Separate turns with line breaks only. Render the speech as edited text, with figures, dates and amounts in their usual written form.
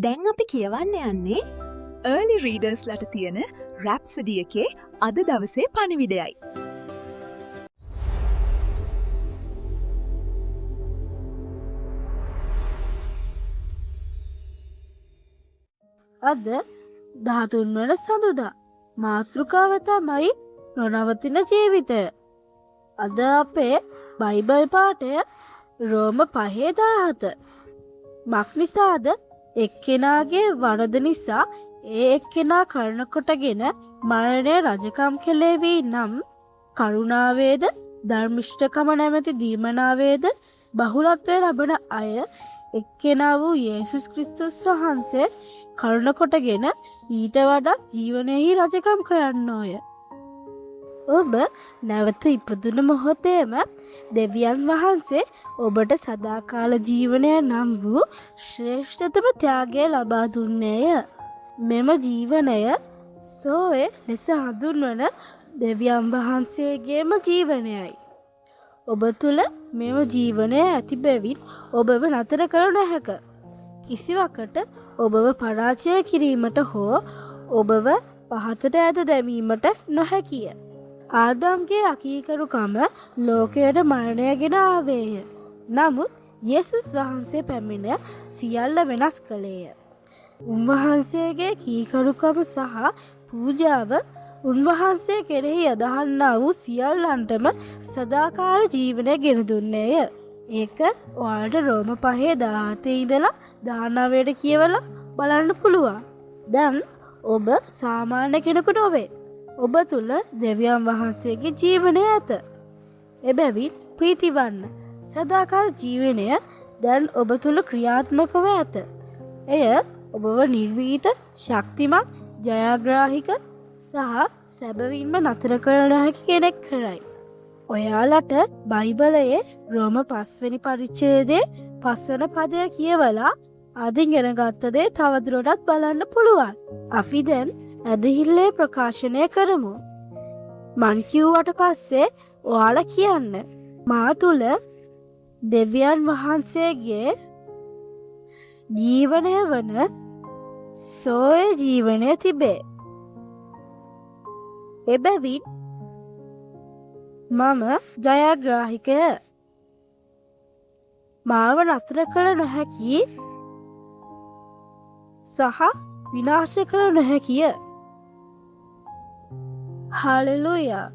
දැන් අපි කියවන්න යන්නේ
අර්ලි රීඩර්ස්ලට තියෙන රැප්සඩි එකේ අද දවසේ පණිවිඩයයි.
අද 13 වන සඳුදා. මාතෘකාව තමයි නොනවතින ජීවිතය. අද අපේ බයිබල් පාඨය රෝම 5:17. මක්නිසාද එක්කෙනාගේ වරද නිසා ඒ එක්කෙනා කරන කොටගෙන මරණය රජකම් කෙලේ වී නම් කරුණාවේද ධර්මිෂ්ඨකම නැමැති දීමනාවේද බහුලත්වය ලබන අය එක්කෙනා වූ යේසුස් ක්‍රිස්තුස් වහන්සේ කරුණ කොටගෙන ඊට වඩා ජීවනයෙහි රජකම් කරන්නෝය. ඔබ නැවත ඉපදුන මොහොතේම දෙවියන් වහන්සේ ඔබට සදාකාල ජීවනය නම් වූ ශ්‍රේෂ්ඨතම ත්‍යාගය ලබා දුන්නේය. මෙම ජීවනය සෝය ලෙස හඳුන්වන දෙවියන් වහන්සේගේම ජීවනයයි. ඔබ තුළ මෙම ජීවනය ඇති බැවින් ඔබව නතර කළ නොහැක. කිසිවකට ඔබව පරාජය කිරීමට හෝ ඔබව පහතට ඇද දැමීමට නොහැකිය. ආදම්ගේ අකීකරුකම ලෝකයට මරණය ගෙන ආවේය. නමුත් යේසුස් වහන්සේ පැමිණ සියල්ල වෙනස් කළේය. උන්වහන්සේගේ කීකරුකම සහ පූජාව උන්වහන්සේ කෙරෙහි අදහන්නා වූ සියල්ලන්ටම සදාකාල ජීවනය ගෙන දුන්නේය. ඒක ඔයාලට රෝම 5:17 ඉඳලා 19ට කියවලා බලන්න පුළුවන්. දැන් ඔබ සාමාන්‍ය කෙනෙකු නොවේ. ඔබ තුළ දෙවියන් වහන්සේගේ ජීවනය ඇත. එබැවින් ප්‍රීතිවන්න. සදාකාල ජීවනය දැන් ඔබ තුළ ක්‍රියාත්මකව ඇත. එය ඔබව නිර්වීත, ශක්තිමත්, ජයග්‍රාහික සහ සැබවින්ම නතර කළ නොහැකි කෙනෙක් කරයි. ඔයාලට බයිබලයේ රෝම 5 වෙනි පරිච්ඡේදයේ 5 වන පදය කියවලා අදින් ඉගෙන ගත්ත දේ තවදුරටත් බලන්න පුළුවන්. අපි දැන් ඇදහිල්ලේ ප්‍රකාශනය කරමු. මං කිව්වට පස්සේ ඔයාලා කියන්න. මා තුළ දෙවියන් වහන්සේගේ ජීවනය වන සෝය ජීවනය තිබේ. එබැවින් මම ජයග්‍රාහිකය. මාව නතර කළ නොහැකි සහ විනාශ කළ නොහැකිය. හාලෙලූයා.